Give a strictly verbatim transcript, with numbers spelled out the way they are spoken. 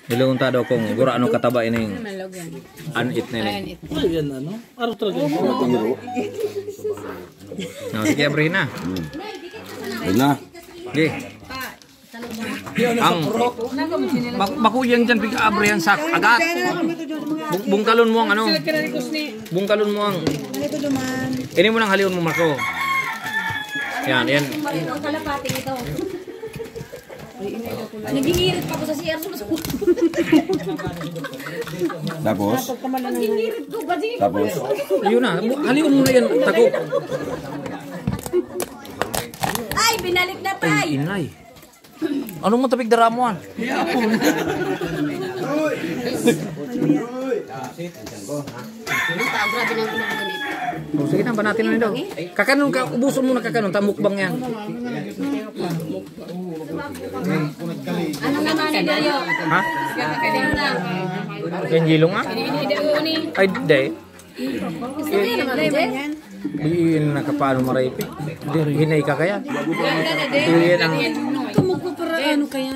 Nilunta daw kung gura ano kataba ining an-it na ini. Ano yan, ano? Araw talaga. No, sige, abrihin na. Ayun na. Sige. Ang bak bakuyang dyan, pig-abrihan sa agat. Bung- Bungkalon mo ang ano. Bungkalon mo ang... Ini mo nang halion mo, Marco. Yan, yan. Ang kalapati ito. Naghihirit pa ko sa C R sa mas Tapos, Naghihirit ko ba di? Tapos, Ayun na, halion mo na yan, takop. Ay, binalik na pa. Ay, inay. Anong matapig dara mo, ah? Grabe ng inang nito. O, sige na, banatin na daw. Kakanon ka, ubuson mo na kakanon, tamukbang yan. Ano naman ni Dayo? Ha? Ano na? Yung gilong, ah? Ini daw ni. Ay, day. Gusto mo yan, Dayo? Iyon na kapaano maraypi. Hinay ka kaya. Iyon ang... Kamukha para ano kaya?